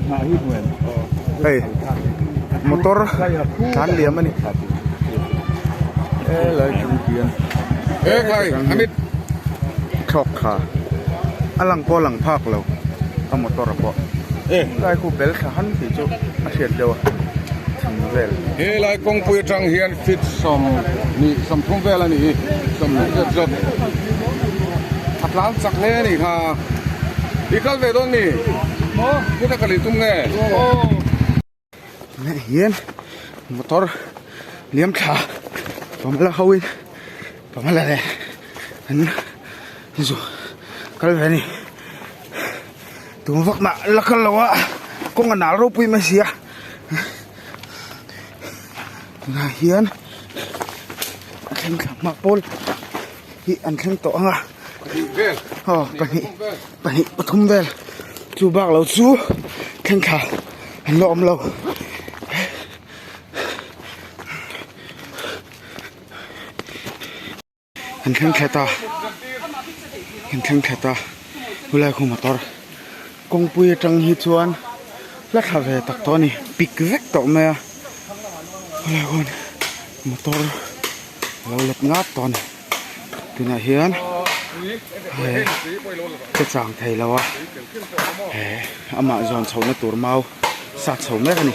Hei motor tlan liam a ni helai atang hian thlawk thla a lang pawh a lang phak lo a motor pawh helai khu bel thla han tih chu a hriat deuh a thing vel. Helai kawngpui atang hian feet 20 30 vel a ni 30 zet zawt a tlan chak hle a nih kha i kal ve dawn mi heta ka lih tum nge. Tunah hian motor liam thla pamala ho in pamala leh an zu kal ve a ni tun vak mah la kal lo a kawng a nal ropui mai si a tunah hian a thleng thla hma pawl hi an thleng tawh ang a aw pahnih pahnih pathum vel chu bak lo chu thleng thla an la awm lo. An thleng thla ta an thleng thla ta helai khu motor kawngpui atang hi chuan la thla ve tak tawh a ni pik vek tawh mai a helai khuan motor a lo let ngap tawh a ni tunah hian he che chang thei lo a he amah zawn chhohna tur mau sat chho mek a ni.